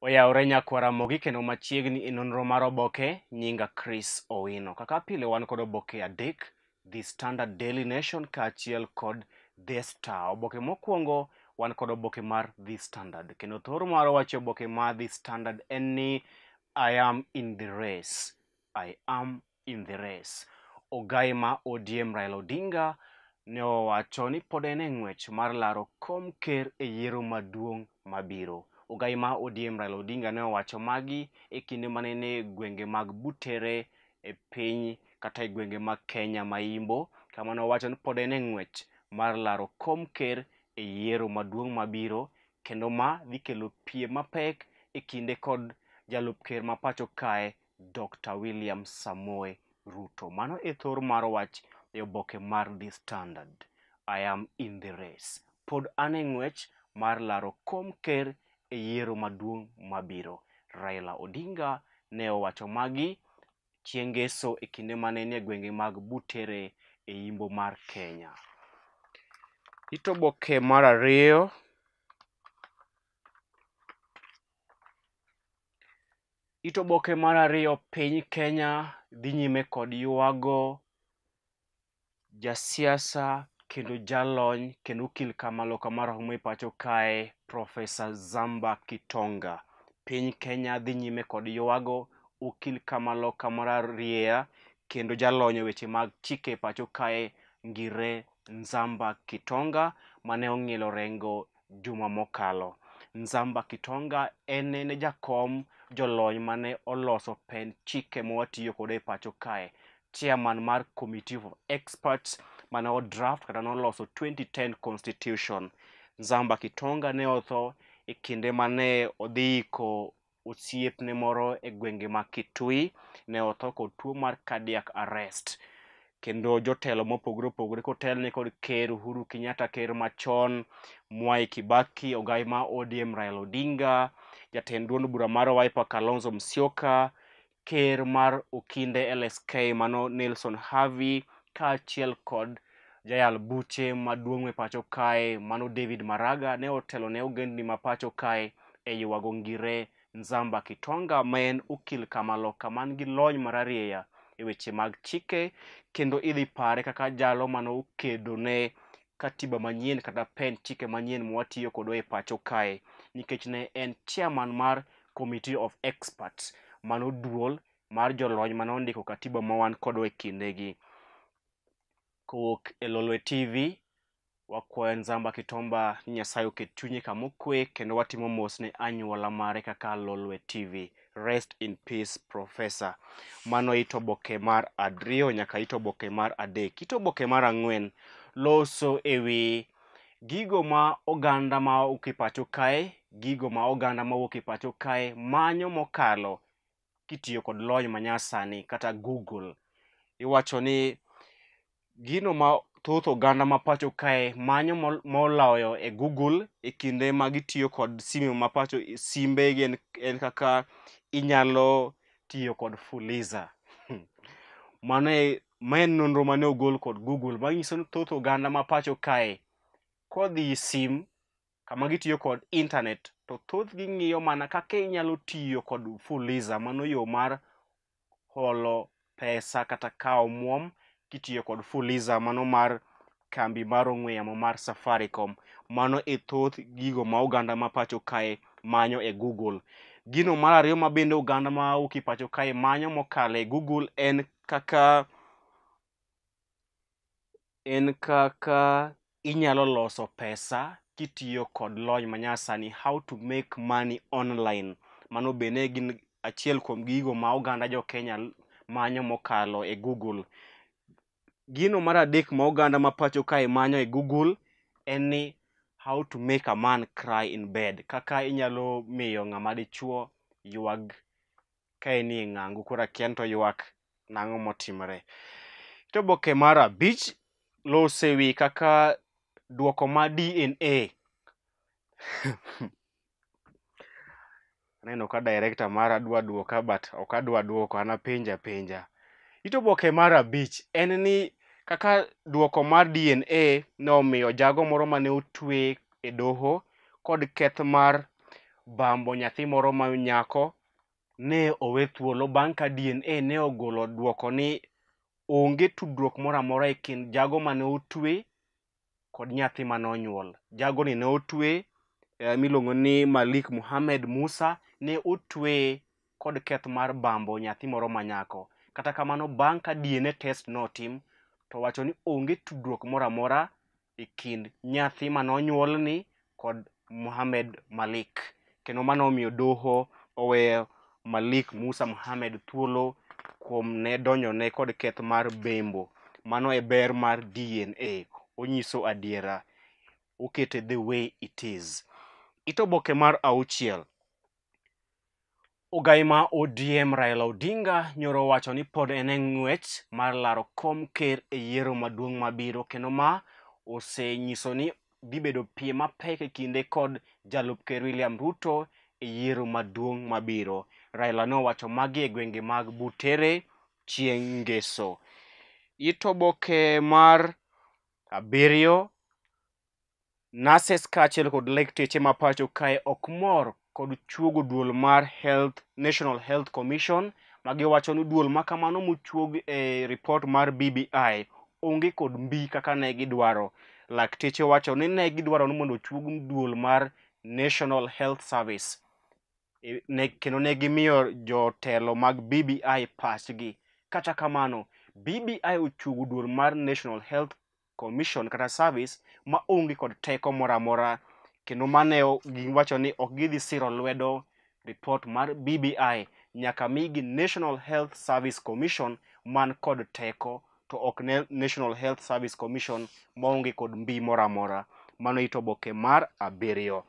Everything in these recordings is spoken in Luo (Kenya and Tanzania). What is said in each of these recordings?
Oyawore nyakwar Ramogi kendo machiegni e nonro mar oboke nyinga Chris Owino. Kaka pile wan kod oboke adek, The Standard, Daily Nation kaachiel kod The Star. Oboke mokwongo wan kod oboke mar The Standard. Kendo thor mar wacho oboke mar The Standard en ni I am in the race. I am in the race. Ogai ma ODM Raila Odinga ne owacho ni pod en e ng'wech mar laro kom ker e yiero maduong' mabiro. Ogai ma ODM Raila Odinga ne owacho magi e kinde mane en e gwenge mag Butere e piny kata e gwenge mag Kenya ma Imbo, kama ne owacho ni pod en e ng'wech mar laro kom ker e yiero maduong' mabiro, kendo ma dhi kelo piem mapek e kinde kod jalup ker ma pacho kae Dr. William Samoei Ruto. Mano e thor mar wach e oboke mar The Standard. I am in the race. Pod an e ng'wech mar laro kom ker e yiero maduong' mabiro. Raila Odinga ne owacho magi chieng' ngeso e kinde mane en e gwenge mag Butere e Imbo mar Kenya. It oboke mar ariyo. It oboke mar ariyo, piny Kenya dhi nyime kod ywago jasiasa kendo jalony kendo okil kamaloka marahuma e pacho kae Professor Zamba Kitonga. Piny Kenya dhi nyime kod ywago okil kamaloka mararieya kendo jalony e weche mag chike e pacho kae Ngire Nzamba Kitonga mane ong'ielo orengo juma mokalo. Nzamba Kitonga en ne jakom jolony mane oloso pend chike mawatiyo kode e pacho kae. Chairman mar Committee of Experts mane o draft kata noloso 2010 Constitution. Nzamba Kitonga ne otho e kinde mane odhi iko osiepne moro e gwenge ma Kitui, ne otho kod tuo mar cardiac arrest. Kendo jotelo mopogore opogore kotelne kod Ker Uhuru Kenyatta, ker machon Mwai Kibaki, ogai ma ODM Raila Odinga, jatend duond bura mar Wiper Kalonzo Musyoka, ker mar Okinde LSK mano Nelson Havi, kaachiel kod jayal buche maduong' e pacho kae mano David Maraga ne otelo ne ogendni ma pacho kae e ywago Ngire Nzamba Kitonga ma en okil kamaloka man gi lony mararieya e weche mag chike, kendo idhi pare kaka jalo mane okedo ne katiba manyien kata pend chike manyien mwatiyo kodo e pacho kae, nikech ne en chairman mar Committee of Experts mano duol mar jolony mane ondiko katiba ma wan kodo e kindegi. Kowuok e Lolwe TV, wakwayo Nzamba Kitomba ni Nyasaye oket chunye kama okwe, kendo watimo mos ne anyuola mare kaka Lolwe TV. Rest in peace, Professor. Mano it oboke mar ariyo nyaka it oboke mar adek. It oboke mar ang'wen loso ewi gigo ma oganda ma wuok e pacho kae, gigo ma oganda ma wuok e pacho kae manyo mokalo kitiyo kod lony manyasani kata Google. Iwacho ni gino ma thoth oganda ma pacho kae manyo moloyo e Google e kinde ma gitiyo kod simu ma pacho simbe en kaka inyalo tiyo kod Fuliza. Mano e ma en nonro mane ogol kod Google manyiso ni thoth oganda ma pacho kae kodhi sim kama gitiyo kod internet to thothgi ng'iyo mana kaka inyalo tiyo kod Fuliza, mano yo mar holo pesa kata kawo omuom kitiyo kod Fuliza mano mar kambi mar ong'we yamo mar Safaricom. Mano e thoth gigo ma oganda ma pacho kae manyo e Google. Gino mar ariyo ma bende oganda ma wuok e pacho kae manyo mokalo e Google en kaka inyalo loso pesa kitiyo kod lony manyasani, how to make money online. Mano bende gin achiel kuom gigo ma oganda jo Kenya manyo mokalo e Google. Gino mar adek ma oganda ma pacho kae manyo e Google en ni how to make a man cry in bed, kaka inyalo miyo ng'ama dichuo ywag ka enie ng'angu, koro akia ni to ywak nang'o motimore. To oboke mar abich loso ewi kaka duoko mar DNA. Aneno ka director mara dwa duoka but ok adwa duoko, an apenjo apenja. It oboke mar abich en ni kaka duoko mar DNA nomiyo jago moro mane otwe e doho kod keth mar bambo nyathi moro ma nyako ne owe thuolo bang' ka DNA ne ogolo duoko ni onge tudruok moro amora e kind jago mane otwe kod nyathi mane onyuol. Jagoni ne otwe miluongo ni Malik Muhammad Musa ne otwe kod keth mar bambo nyathi moro ma nyako. Kata kamano bang' ka DNA test notim to wacho ni onge tudruok moro amora e kind nyathi mane onyuolni kod Muhammad Malik. Kendo mano omiyo doho oweyo Malik Musa Muhammad thuolo kuom ne donjone kod keth mar bembo. Mano e ber mar DNA. Onyiso adiera. Okete the way it is. It oboke mar auchiel. Ogai ma ODM Raila Odinga nyoro wacho ni pod en e ng'wech mar laro kom ker e yiero maduong' mabiro kendo ma osenyiso ni dhi bedo piem mapek e kinde kod jalup ker William Ruto e yiero maduong' mabiro. Raila nowacho magi e gwenge mag Butere chieng' ngeso. It oboke mar abiriyo, nurses kaachiel kod lakteche ma pacho kae ok mor kod chuogo duol mar Health National Health Commission magiwacho ni duol makamano mochuog e report mar BBI onge kod mbi kaka ne gidwaro. Lakteche wacho ni ne gidwaro ni mondo ochuog duol mar National Health Service kendo ne gimiyo jotelo mag BBI pachgi. Kata kamano, BBI ochuogo duol mar National Health Commission kata Service ma onge kod teko moro amora kendo mane giwacho ni ok gidhi siro lwedo report mar BBI nyaka migi National Health Service Commission man kod teko to ok ne National Health Service Commission maonge kod mbi moro amora. Mano it oboke mar abiriyo.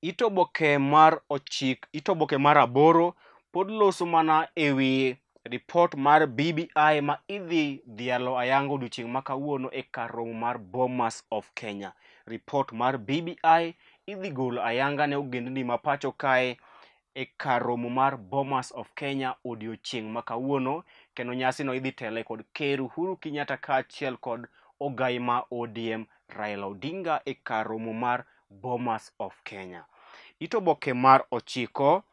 It oboke mar ochik, it oboke mar aboro pod loso mana ewi report mar BBI ma idhi dhialo ayanga odiochieng' ma kawuono e kar romo mar Bomas of Kenya. Report mar BBI idhi golo ayanga ne ogendni ma pacho kae e kar romo mar Bomas of Kenya odiochieng' ma kawuono kendo nyasino idhi tele kod Ker Uhuru Kenyatta kaachiel kod ogai ma ODM Raila Odinga e kar romo mar Bomas of Kenya. It oboke mar ochiko,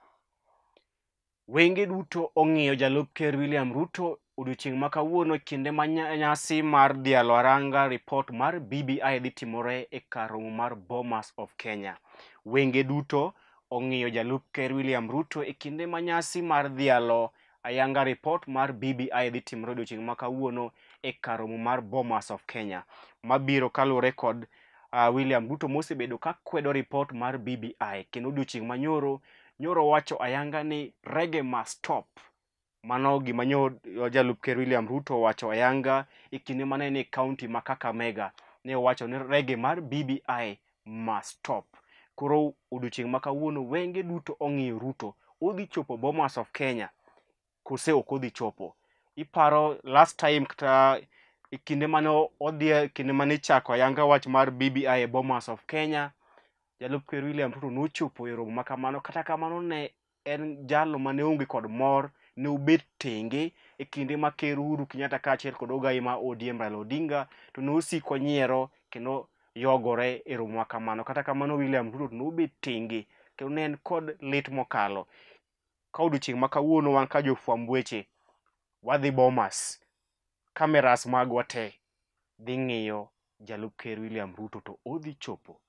wenge duto ong'iyo jalup ker William Ruto odiochieng' ma kawuono kinde ma nyasi mar dhialo ayanga report mar BBI dhi timore e kar romo mar Bomas of Kenya. Wenge duto ong'iyo jalup ker William Ruto e kinde ma nyasi mar dhialo ayanga report mar BBI dhi timore odiochieng' ma kawuono e kar romo mar Bomas of Kenya. Mabiro kaluwore kod William Ruto mosebedo ka kwedo report mar BBI kendo odiochieng' manyoro nyoro wacho ayanga ni reggae must stop. Mano gima nyo jalup ker William Ruto owacho ayanga e kinde mane en e kaunti ma Kakamega. Ne owacho ni reggae mar BBI must stop. Koro odiochieng' ma kawuono wenge duto ong'iyo Ruto. Odhi chopo Bomas of Kenya kose ok odhi chopo. Iparo last time kata e kinde mane odhi kinde mane ichako ayanga wach mar BBI e Bomas of Kenya, jalup ker William Ruto nochopo e romo ma kamano. Kata kamano ne en jalo mane onge kod mor, ne obet tenge e kinde ma ker Uhuru Kenyatta kaachiel kod ogai ma ODM Raila Odinga to nosiko nyiero kendo yogore e romo ma kamano. Kata kamano William Ruto nobet tenge kendo ne en kod lit mokalo. Ka odiochieng' ma kawuono wan ka jofwamb weche wadhi Bomas, cameras magwa te dhi ng'iyo jalup ker William Ruto to odhi chopo.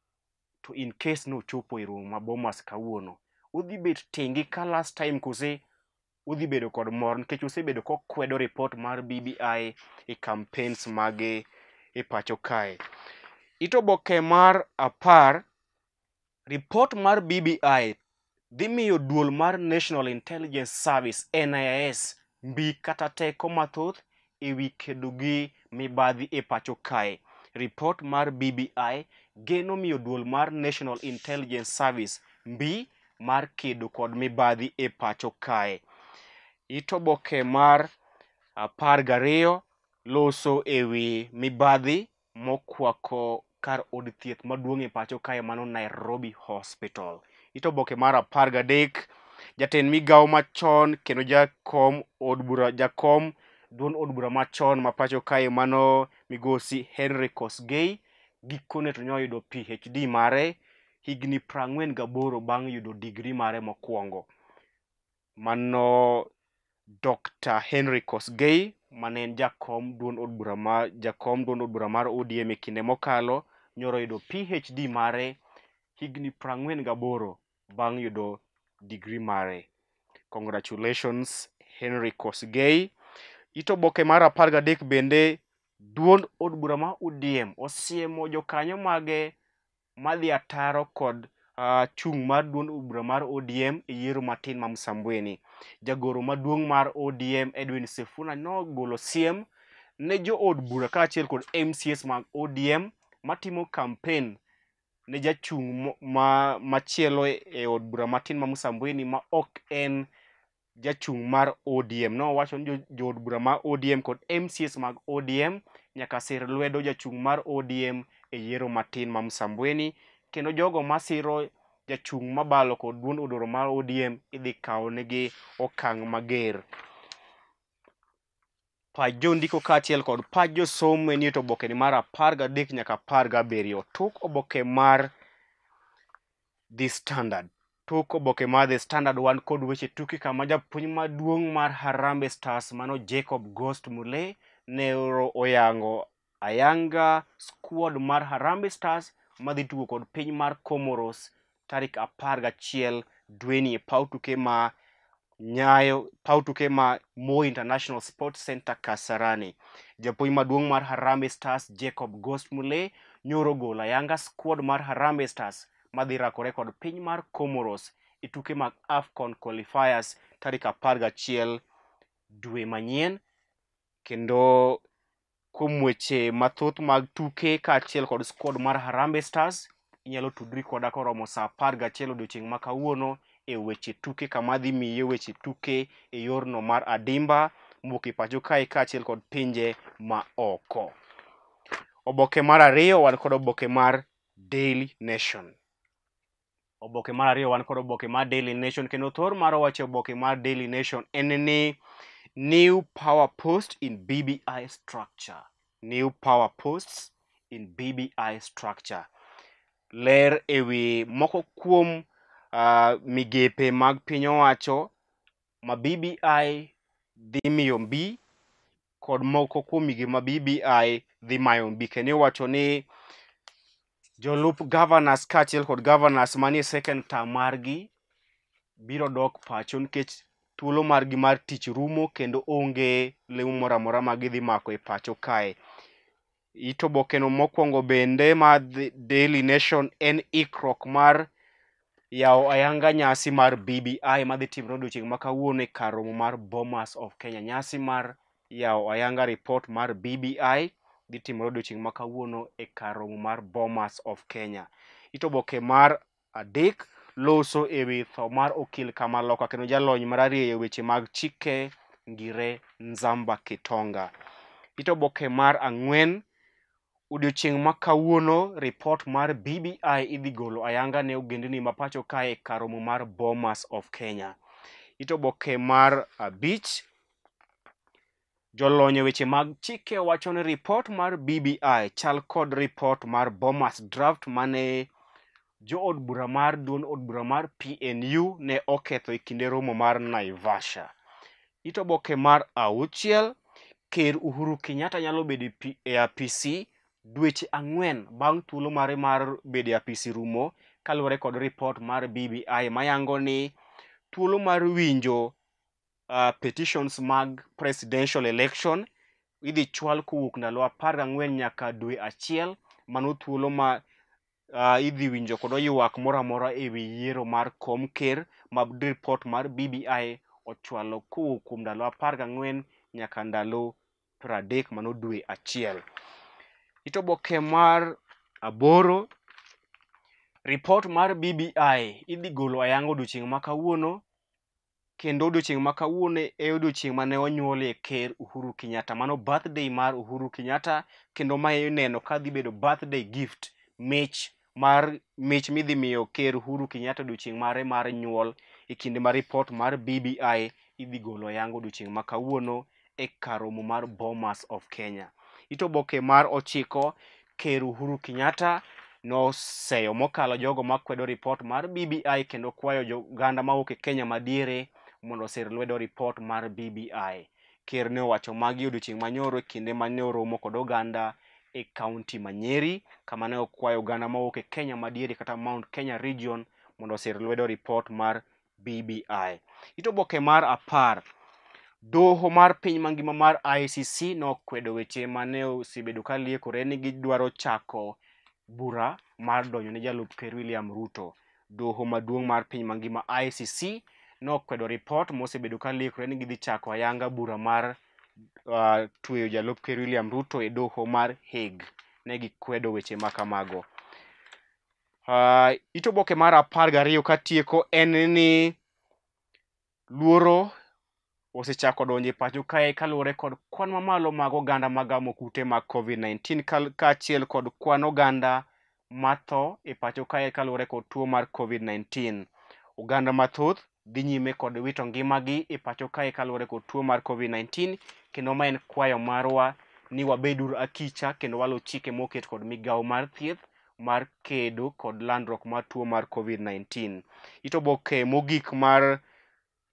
To in case nochopo e romo ma Bomas kawuono, odhi bet tenge ka last time kose odhi bedo kod mor nikech osebedo kokwedo report mar BBI e campaigns mage e pacho kae. It oboke mar apar, report mar BBI dhi miyo duol mar National Intelligence Service NIS mbi kata teko mathoth ewi kedo gi mibadhi e pacho kae. Report mar BBI geno miyo duol mar National Intelligence Service mbi mar kedo kod mibadhi e pacho kae. It oboke mar 12 loso ewi mibadhi mokwako kar od thieth maduong' e pacho kae mano Nairobi Hospital. It oboke mar 13, jatend migawo machon kendo jakom od bura jakom duond od bura machon ma pacho kae mano migosi Henry Kosgei gikone to nyoyudo PhD mare higni 48 bang' yudo digri mare mokwongo. Mano Dr. Henry Kosgei mane en jakom duond od bura mar jakom duond od bura mar ODM e kinde mokalo nyoro yudo PhD mare higni 48 bang' yudo digri mare. Congratulations Henry Kosgei. It oboke mar 13 bende duond od bura mar ODM osiemo jokanyo mage madhi ataro kod chung' mar duond od bura mar ODM e yiero matin ma Msambweni. Jagoro maduong' mar ODM Edwin Sifuna nogolo siem ne jood bura kaachiel kod MCAs mag ODM matimo kampen ne jachung' ma machielo e od bura matin ma Msambweni ma ok en jachung' mar ODM. Nowacho ni jood bura mar ODM kod MCAs mag ODM nyaka sir lwedo jachung' mar ODM e yiero matin ma Msambweni, kendo jogo masiro jachung' mabalo kod duond od bura mar ODM idhi kawnegi okang' mager. Pach jondiko kaachiel kod pach josomo enie to oboke ni mar 13 nyaka 17. Tok oboke mar The Standard. Tok oboke mar The Standard wan kod weche tuke kama japuonj maduong' mar Harambee Stars mano Jacob Ghost Mulee ne oyango ayanga squad mar Harambee Stars madhi tugo kod piny mar Comoros tarik 11 dweni e paw tuke ma Nyayo, paw tuke ma Moi International Sports Center Kasarani. Japuonj maduong' mar Harambee Stars Jacob Ghost Mulee nyoro golo ayanga squad mar Harambee Stars madhi rakore kod piny mar Comoros e tuke mag AFCON qualifiers tarik 11 dwe manyien. Kendo kuom weche mathoth mag tuke kaachiel kod squad mar Harambee Stars, inyalo tudri koda koromo saa 11 odiochieng' ma kawuono e weche tuke kama adhi miyi weche tuke e yorno mar adimba mowuok e pacho kae kaachiel kod pinje ma oko. Oboke mar ariyo wan kod oboke mar Daily Nation. Oboke mar ariyo wan kod oboke mar Daily Nation, kendo thor mar wacho oboke mar Daily Nation en ni new power post in BBI structure. New power posts in BBI structure. Ler ewi moko kuom migepe mag piny owacho ma BBI dhi miyo mbi kod moko kuom migepe ma BBI dhi mayo mbi. Kendo iwacho ni jolup governors kaachiel kod governors manie second term margi biro dok pacho nikech thuolo margi mar tich rumo kendo onge lemo moro amora ma gidhi mako e pacho kae. It obokeno mokwongo bende mar Daily Nation en ikruok mar yawo ayanga nyasi mar BBI madhi timore odiochieng' ma kawuono e kar romo mar Bomas of Kenya. Nyasi mar yawo ayanga report mar BBI dhi timore odiochieng' ma kawuono e kar romo mar Bomas of Kenya. It oboke mar adek loso ewi tho mar okil Kamaloka kendo jalony mararieyo weche mag chike Ngire Nzamba Kitonga. It oboke mar ang'wen, odiochieng' ma kawuono report mar BBI idhi golo ayanga ne ogendni ma pacho kae e kar romo mar Bomas of Kenya. It oboke mar abich, jolony e weche mag chike wacho ni report mar BBI chal kod report mar Bomas draft mane jood bura mar duond od bura mar PNU ne oketho e kinde romo mar Naivasha. It oboke mar auchiel, Ker Uhuru Kenyatta nyalo bedo e apisi dweche 4 bang' thuolo mare mar bedo e apisi rumo kaluwore kod report mar BBI mayango ni thuolo mar winjo petitions mag presidential election idhi chwal kowuok ndalo 14 nyaka dwe 1. Mano thuolo ma idhi winjo kod ywak moro amora ewi yiero mar kom ker ma report mar BBI ochwalo kowuok kuom ndalo 14 nyaka ndalo 30, mano dwe 1. It oboke mar aboro, report mar BBI idhi golo ayanga odiochieng' ma kawuono, kendo odiochieng' ma kawuono e odiochieng' mane onyuolie Ker Uhuru Kenyatta. Mano birthday mar Uhuru Kenyatta, kendo mae ineno ka dhi bedo birthday gift, mich mar mich midhi miyo Ker Uhuru Kenyatta odiochieng' mare mar nyuol e kinde ma report mar BBI idhi golo ayanga odiochieng' ma kawuono e kar romo mar Bomas of Kenya. It oboke mar ochiko, Ker Uhuru Kenyatta Noseyo mokalo jogo makwedo ripot mar BBI kendo kwayo joganda mawuok e Kenya madiere mondo osir lwedo ripot mar BBI. Ker ne owacho magi odiochieng' manyoro e kinde mane oromo kod oganda e kaunti ma Nyeri, kama ne okwayo oganda mawuok e Kenya madiere kata Mount Kenya Region mondo osir lwedo ripot mar BBI. It oboke mar 10. Doho mar piny mangima mar ICC nokwedo weche mane osebedo ka liekore ni gidwaro chako bura mar donjo ne jalup ker William Ruto. Doho maduong' mar piny mangima ICC nokwedo ripot mosebedo ka liekore ni gidhi chako ayanga bura mar tweyo jalup ker William Ruto e doho mar Hague. Ne gikwedo weche ma kamago. It oboke mar 12 katieko en ni luoro osechako donjo e pacho kae kaluwore kod kwan mamalo mag oganda magamo kute mag COVID-19 kaachiel kod kwan oganda matho e pacho kae kaluwore kod tuo mar COVID-19. Oganda mathoth dhi nyime kod wito ngimagi e pacho kae kaluwore kod tuo mar COVID-19, kendo ma en kwayo marwa ni wabeduru akicha kendo waluw chike moket kod migawo mar thieth mar kedo kod landruok mar tuo mar COVID-19. It oboke mogik mar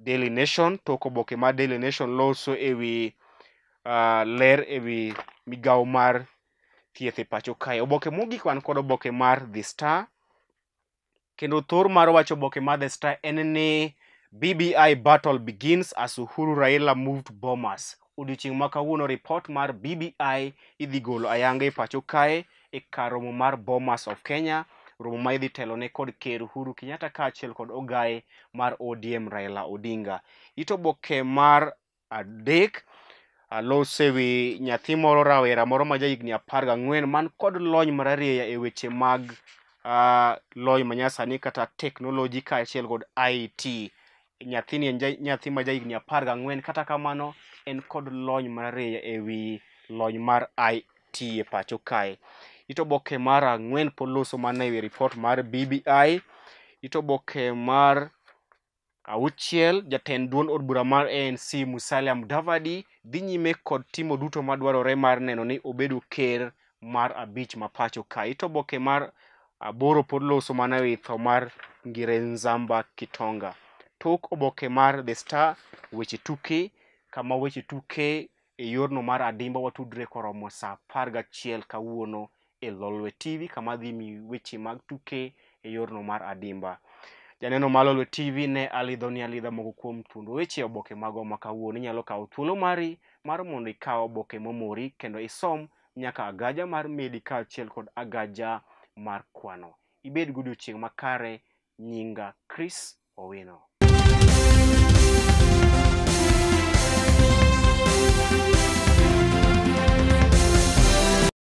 Daily Nation, tok oboke mar Daily Nation loso ewi ler ewi migawo mar thieth e pacho kae. Oboke mogik wan kod oboke mar The Star, kendo thor mar wacho oboke mar The Star en ni BBI battle begins as Uhuru Raila moved Bomas. Odiochieng' ma kawuono ripot mar BBI idhi golo ayanga e pacho kae e kar romo mar Bomas of Kenya, romo ma idhi telone kod Ker Uhuru Kenyatta kaachiel kod ogaye mar ODM Raila Odinga. It oboke mar 3 loso ewi nyathi moro rawera moro ma jahigni 14 man kod lony mararieya e weche mag lony manyasani kata teknoloji kaachiel kod IT. Nyathini en nyathi ma jahigni 14, kata kamano en kod lony mararieya ewi lony mar IT e pacho kae. It oboke mar 4 pod loso mana ewi ripot mar BBI. It oboke mar 6, jatend duond od bura mar ANC Musalia Mudavadi dhi nyime kod timo duto madwarore mar neno ni obedo ker mar 5 ma pacho kae. It oboke mar 8 pod loso mana ewi tho mar Ngire Nzamba Kitonga. Tok oboke mar The Star, weche tuke, kama weche tuke e yorno mar adimba watudre koromo saa 11 kawuono e Lolwe TV, kama dhi mi weche mag tuke e yorno mar adimba. Janeno mar Lolwe TV ne alidho ni alidha moko kuom thuond weche oboke mago ma kawuono. Inyalo kawo thuolo mari mar mondo ikaw oboke momori kendo isom nyaka agaja mar medi kaachiel kod agaja mar kwano. Ibed godiochieng' makare. Nyinga Chris Owino.